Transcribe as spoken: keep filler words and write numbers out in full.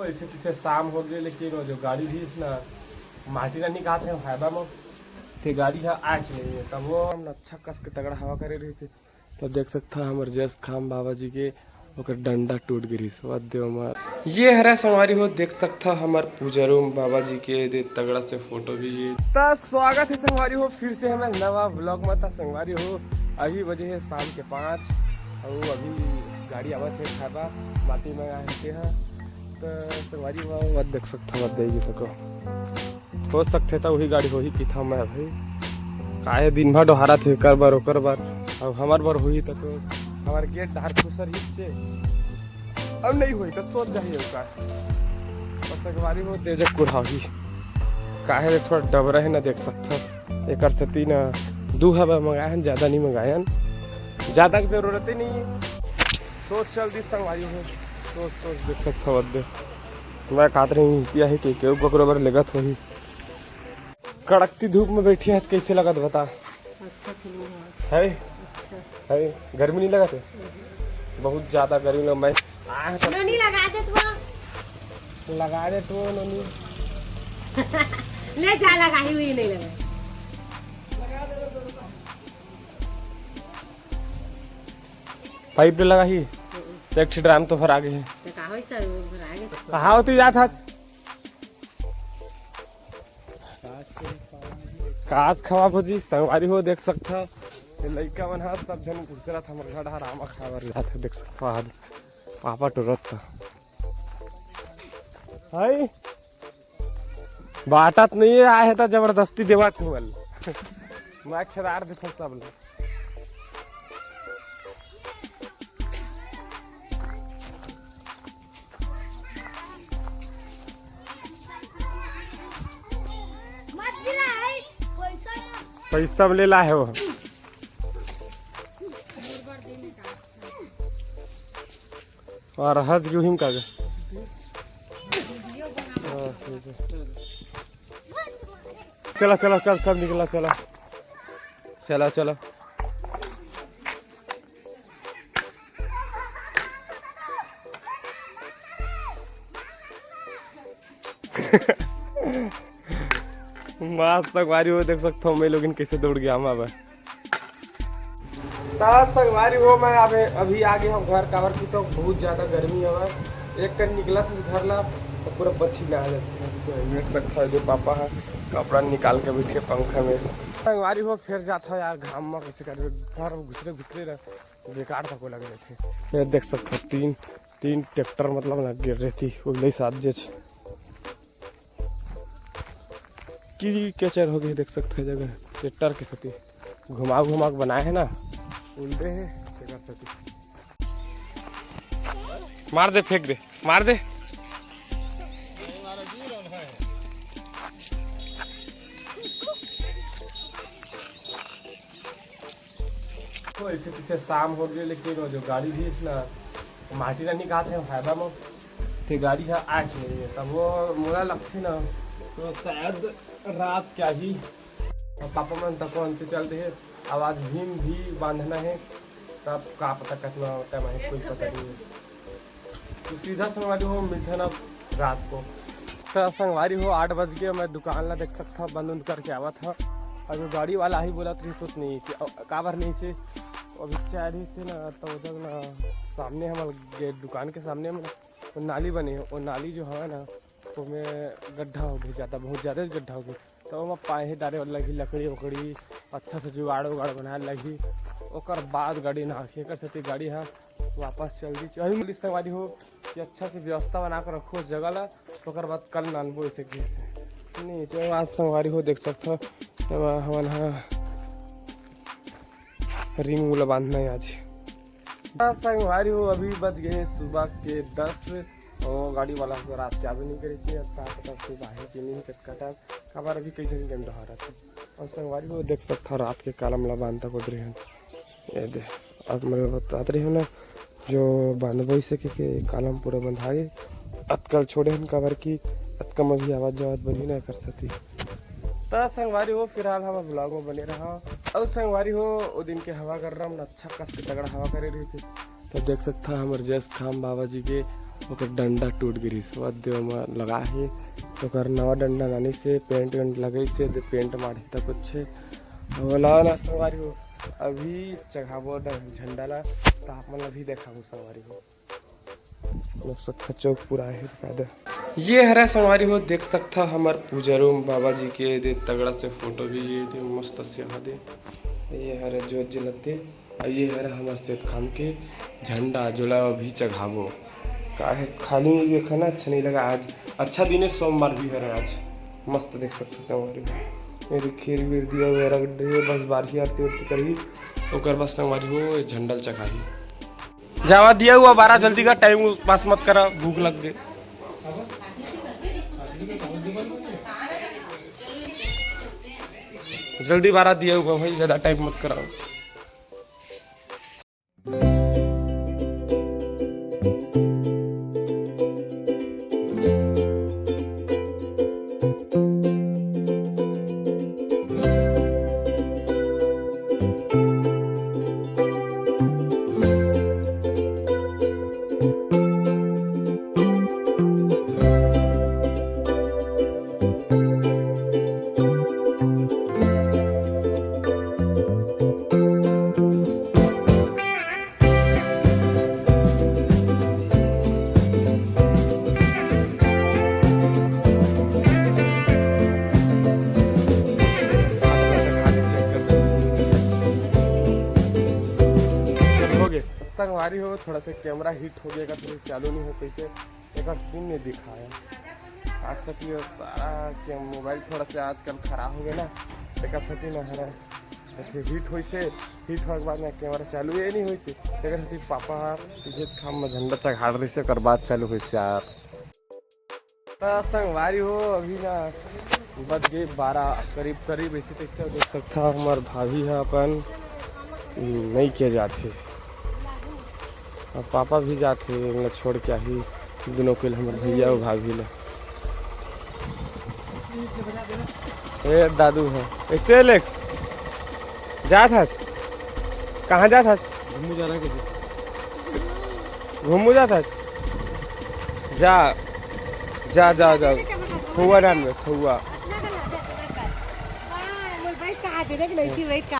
ऐसे पीछे शाम हो गए, लेकिन वो जो गाड़ी रहिस ना, माटी ना निकालत है हाईवा में, ते गाड़ी ह आच नहीं है। तब वो हम अच्छा कस के तगड़ा हवा करे रहिस, तो देख सकता हमर जस खाम बाबा जी के ओकर डंडा टूट गिरिस। वाह देव मार। ये हरे संगवारी हो, देख सकता हमर पूजा रूम बाबा जी के दे तगड़ा से फोटो भी है। त स्वागत है संगवारी हो फिर से हमारे नवा व्लॉग में। त संगवारी हो, अभी बजे है शाम के पाँच और अभी गाड़ी आवत है खाबा माटी मंगा है के ह। त संगवारी हो, मत देख सकता, मत देगी तको हो सकते त वही गाड़ी होही किथा मैं भाई। काहे दिन भर डोहारा थे कर बार ओकर बार, अब हमार बार होही तको हमार गेट धार खुसर ही से अब नहीं होई त सोच जाही का। बस संगवारी हो तेजक कुढ़ाही। काहे रे थोड़ा डबरा है ना, देख सकता एकर सेती ना दू हवा मंगाए हन, ज्यादा नहीं मंगाए हन, ज्यादा के जरूरत ही नहीं है। सोच चल दी संगवारी हो, सोच सोच देख सकता बद्दे। मैं कहत रही इतिया है कि केहू ककरो बर लेगत होही। कड़कती धूप में बैठी आज कैसे लगत बता? अच्छा फीलिंग है। है? अच्छा। है? गर्मी नहीं लगत है? बहुत ज्यादा गर्मी लग मैं आह, तो नोनी लगा दे तू। लगा दे तू नोनी। ले जा लगा ही हुई नहीं लगा। पाइप ले लगा ही। तो एक ठे ड्राम तो भर आगे है। तो का होई सर, वो भर आगे। कहाँ होती जात आज? काच खवा भोजी संगवारी हो देख सकता। ये लइका मन ह सब झन घुसरत हमर घर हर आमा खाए बर जात हे, देख सकता आज पापा टुरत था। हाय बाटत नहीं है, आए है तो जबरदस्ती देवत हूँ बल। मैं खेदार देखो सब लोग। पैसा में ले ला है वो। और हज गेहूं का गे। हाँ, ठीक है। चला चला चल, सब निकला, चला चला चला। मस्त संगवारी हो देख सकता हूँ मैं लोगन कैसे दौड़ गया हम अब। त संगवारी हो मैं अबे अभी आ गए हम घर, काबर की तो बहुत ज्यादा गर्मी हवा। एक कर निकला था घर ला तो पूरा पसीना आ जाता है। देख सकता है जो पापा है कपड़ा निकाल के बैठे पंखा में। संगवारी हो फिर जाता है यार घाम में, कैसे कर घर में घुसरे घुसरे रह बेकार था को लग रहे थे। ये देख सकता तीन तीन ट्रैक्टर मतलब ना गिर रही थी उल्ले साथ जे की कैचर हो गई, देख सकते हैं जगह ट्रैक्टर के साथ घुमा घुमा के बनाए है ना, उल्टे है तेकर साथ। मार दे, फेंक दे, मार दे। तो ऐसे पीछे शाम हो गए, लेकिन वो जो गाड़ी भी ना माटी ना निकालते हैं फायदा में, ते गाड़ी है आज नहीं है। तब वो मोला लगते ना तो शायद रात क्या ही और पापा मन तको अंते चल रहे। अब आज भीम भी बांधना है, तब का पता कितना टाइम है, कोई पता नहीं है। तो सीधा संगवारी हो मिलते हैं अब रात को। तो संगवारी हो आठ बज गए, मैं दुकान ला देख सकता बंद उंद करके आवा था। अभी गाड़ी वाला ही बोला तो सोच नहीं कि अ, काबर नहीं से अभी चाह रही थे ना, तो उधर ना सामने हमारे गेट दुकान के सामने में ना वो नाली बने है, वो नाली जो है ना ओमे गड्ढा हो गई ज़्यादा, बहुत ज़्यादा गड्ढा हो गई। तो ओमा पाए डारे वाला लगी लकड़ी वकड़ी अच्छा से जुगाड़ उगाड़ बनाए लगी, ओकर बाद गाड़ी ना आके एकर सेती गाड़ी हा वापस चल दी। अभी मिली संगवारी हो कि अच्छा से व्यवस्था बना के रखो जगह ला, ओकर बाद कल नानबो ऐसे किए से। नहीं तो आज संगवारी हो देख सकता हमन हा रिंग उला बांधना है आज। हाँ, संगवारी हो अभी बज गए सुबह के दस और गाड़ी वाला को रात के अभी नहीं करी थी। अब का पता सुबह है कि नहीं, कटकटा काबर अभी कई जन गेम डहा रहा था। और संगवारी हो देख सकता रात के कालम ला बांधता को ड्रेन। ये दे, आज मैं बतात रही हूँ ना, जो बांधबो इसे के, के कालम पूरा बंधा गे। अतकल छोड़े हन काबर कि अतका में भी आवाज जावत बनी ना कर सती। त संगवारी हो फिलहाल हम ब्लॉग में बने रहा। और संगवारी हो ओ दिन के हवा कर रहा हम अच्छा कस के तगड़ा हवा करे रही थी। तो देख सकता हमर जस खाम बाबा जी के ओकर डंडा टूट गिरिस, वो दे ओमा लगा हे, ओकर नवा डंडा लानिस हे, पेंट वेंट लगइस हे, दे पेंट मारही त कुछ हे। ओला ना संगवारी हो, अभी चघाबो ड-, झंडा ला, त आप मन ला भी देखाबो संगवारी हो। देख सकथा चौक पूरा हे कायदा। ये हरे संगवारी हो, देख सकथा हमर पूजा रूम बाबा जी के दे तगड़ा से फोटो भी ये दे मस्त से यहाँ दे। ये हरे जोत जलत दे। अउ ये हरे हमर सेतखाम के झंडा, जोला अभी चघाबो। काहे खाली ये खाना अच्छा नहीं लगा आज। अच्छा दिन हे, सोमवार भी हरे आज। मस्त देख सकथो संगवारी हो। ये दे खीर वीर दिया हुआ रख दे, बस बारही आरती उरती करही, ओकर बाद संगवारी हो ये झंडा ल चघाही। जावा दिया हुआ बारह, जल्दी का टाइम पास मत करा, भूख लग गए। जल्दी बारह दिया हुआ भाई, ज्यादा टाइम मत कराओ। संगवारी हो, थोड़ा सा कैमरा हीट हो गया, थोड़ा चालू नहीं हो कैसे, एक स्क्रीन नहीं दिखाया। आज तक ये सारा के मोबाइल थोड़ा से आजकल खराब हो गया ना, एक सेती ना हरा। अच्छा, हीट होइसे, हीट होए के बाद में कैमरा चालू ये नहीं होइसे, तेकर सेती पापा ह जेतखाम में झंडा चघाड़ रहिसे, ओकर बाद चालू होइसे यार। त संगवारी हो, अभी ना बज गए बारह, करीब करीब ऐसे तैसे देख सकथा, हमर भाभी ह अपन नहीं किया जात हे। अब पापा भी जात हे, इनला छोड़ के आही, दोनों के, हमर भैया अउ भाभी ला। ए दादू है, ऐसे एलेक्स, जात हस? कहाँ जात हस? घूमू जा रहा है। घूमू जात हस? जा, जा, जा, जा। थौआ डाल में, थौआ।